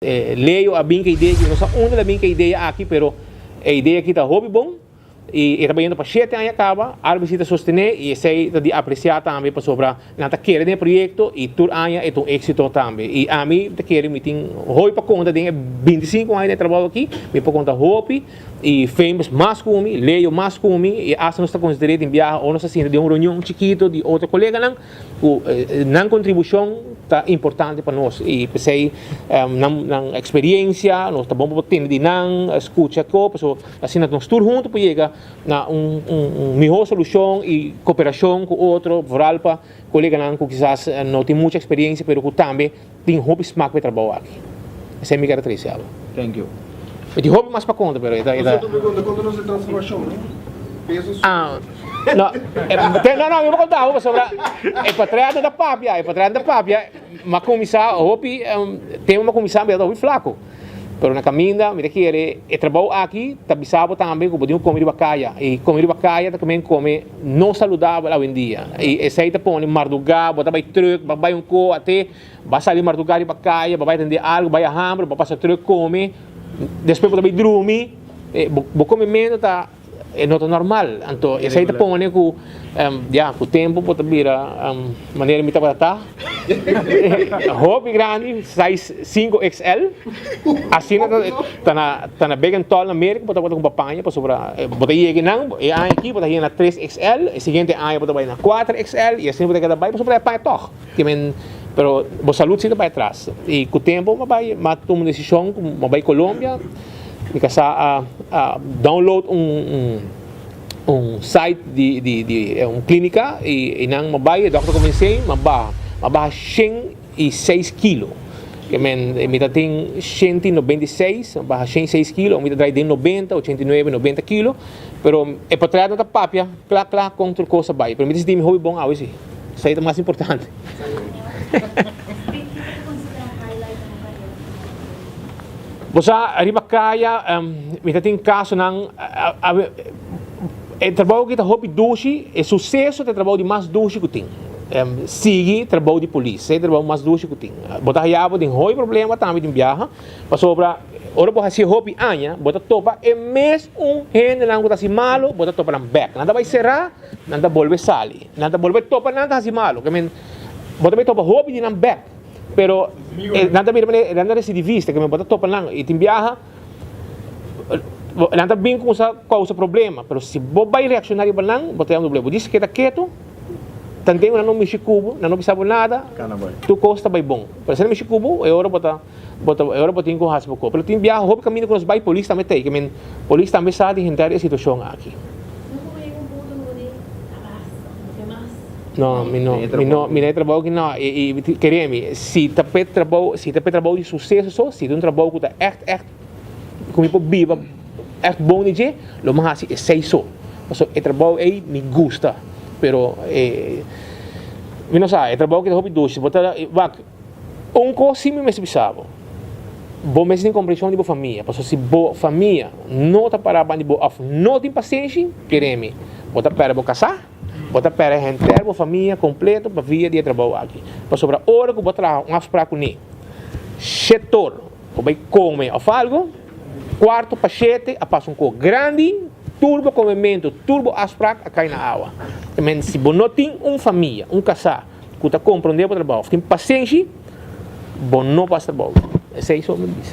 Leo a bin ku e idea aki, no sa unda el a bin ku e idea aki, pero e idea aki ta hopi bon i e ta bayendo pa shete aña kaba, RBC ta sostené i esei ta di apresiá tambe pasobra nan ta kere den e proyekto i tur aña e ta un éksito tambe. I ami ta kere mi tin hopi pa konta den e bintisinku aña den e trabou aki, mi por konta hopi i Famous mas ku mi, Leo mas ku mi i asta nos ta konsider'é tin biaha ora nos ta sinta den un reunion chikito di otro koleganan, Ku nan kontribushon ta importante pa nos i p'esei nan nan eksperensia nos ta bon pa por tende di nan, skucha ko, pasobra asina nos tur huntu por yega na un un mihó solushon i koperashon ku otro, vooral pa koleganan ku kisas no tin mucha eksperensia pero ku tambe tin hopi smak pa e trabou aki. Esei mi kere trese abo. Thank you. Mi tin hopi mas pa konta pero e ta e ta. Nos otro pregunta, konta nos e transformashon, no? Peso su. Ah, no, e, no, no, mi por konta abo pasobra e patrèt no ta papia, e patrèt no ta papia, m'a kuminsá hopi tempu m'a kuminsá mi tabata hopi flaku. Pero na kaminda mi ta kere e trabou aki ta bisa bo tambe ku bo tin ku kome riba kaya i kome riba kaya ta kome kome no saludabel awendia i esei ta pone mardugá bo ta bai trùk bo bai un ko ate bo a sali mardugá riba kaya bo bai atendé algu bai a hamber bo pasa trùk kome despues bo ta bai drumi bo komementu ta E no ta normal. Anto esei ta pone ku ya ku tempu bo ta bira manera mi tabata ta. Hopi grandi, size 5XL. Asina ta ta na ta na big and tall na Merka bo tabata kumpra paña pasobra bo ta yega nan e aña aki bo ta yega na 3XL, e siguiente aña bo ta bai na 4XL i asina bo ta keda bai pasobra e paña tòg. Ke men pero bo salud si ta bai atras. I ku tempu bo bai m'a tuma un desishon ku bo bai Colombia. Mi kasá a a download un un un site di di di un klínika i i nan m'a bai e dòkter komens'é m'a baha m'a baha 106 kilo. Ke men mi ta tin 196 m'a baha 106 kilo mi ta drai den 90, 89, 90 kilo pero e potrèt no ta papia kla kla kon tur kos a bai pero mi ta sinti mi hopi bon awe si esei ta mas importante. Bo sa riba kaya mi ta tin kasonan e trabou aki ta hopi dushi e suseso ta e trabou di mas dushi ku tin sigui trabou di polis e trabou mas dushi ku tin bo ta haya bo den hopi problema tambe den biaha pasobra ora bo hasi hopi aña bo ta topa e mes un hendenan ku ta hasi malo bo ta topa nan bek nan ta bai sera nan ta bolbe sali nan ta bolbe topa nan ta hasi malo bo ta bai topa hopi di nan bek. Pero nan ta mira manera nan ta recidivista ke men bo ta topa nan i tin biaha nan ta bin kumsa kousa problema pero si bo bai reakshoná riba nan bo ta yama problema bo djis keda ketu tanten ku nan no mishi ku bo nan no bisa bo nada tur kos ta bai bon pero si nan mishi ku bo e ora bo ta bo ta e ora bo tin ku hasi bo kos pero tin biaha hopi kaminda ku nos bai polis tambe ta ei ke men polis tambe sa di henter e situashon aki. No, mi no, mi no, mi no e trabou aki no. I, i kere mi, si ta p'e trabou, si ta p'e trabou di suseso so, si ta un trabou ku ta ègt, ègt, ku mi por biba ègt bon di dje, lo mi hasi esei so. Pasobra e trabou ei mi gusta, pero e, mi no sa, e trabou aki ta hopi dushi. Bo ta, wak, Un kos si mi mester bisa bo, bo mester tin komprenshon di bo famia, pasobra si bo famia no ta para banda di bo òf no tin pasenshi, kere mi, bo ta pèrdè bo kasá, bo ta pèrdè henter bo famia kompleto pa via di e trabou aki. Pasobra ora ku bo traha un afsprak kuné, shetor, bo bai kome òf algu, kuarto pa shete a pasa un kos grandi, tur bo komementu, tur bo afsprak a kai na awa. Si bo no tin un famia, un kasá, Ku ta komprondé bo trabou. Tin pasenshi, bo no pas trabou. Esei so mi bisa.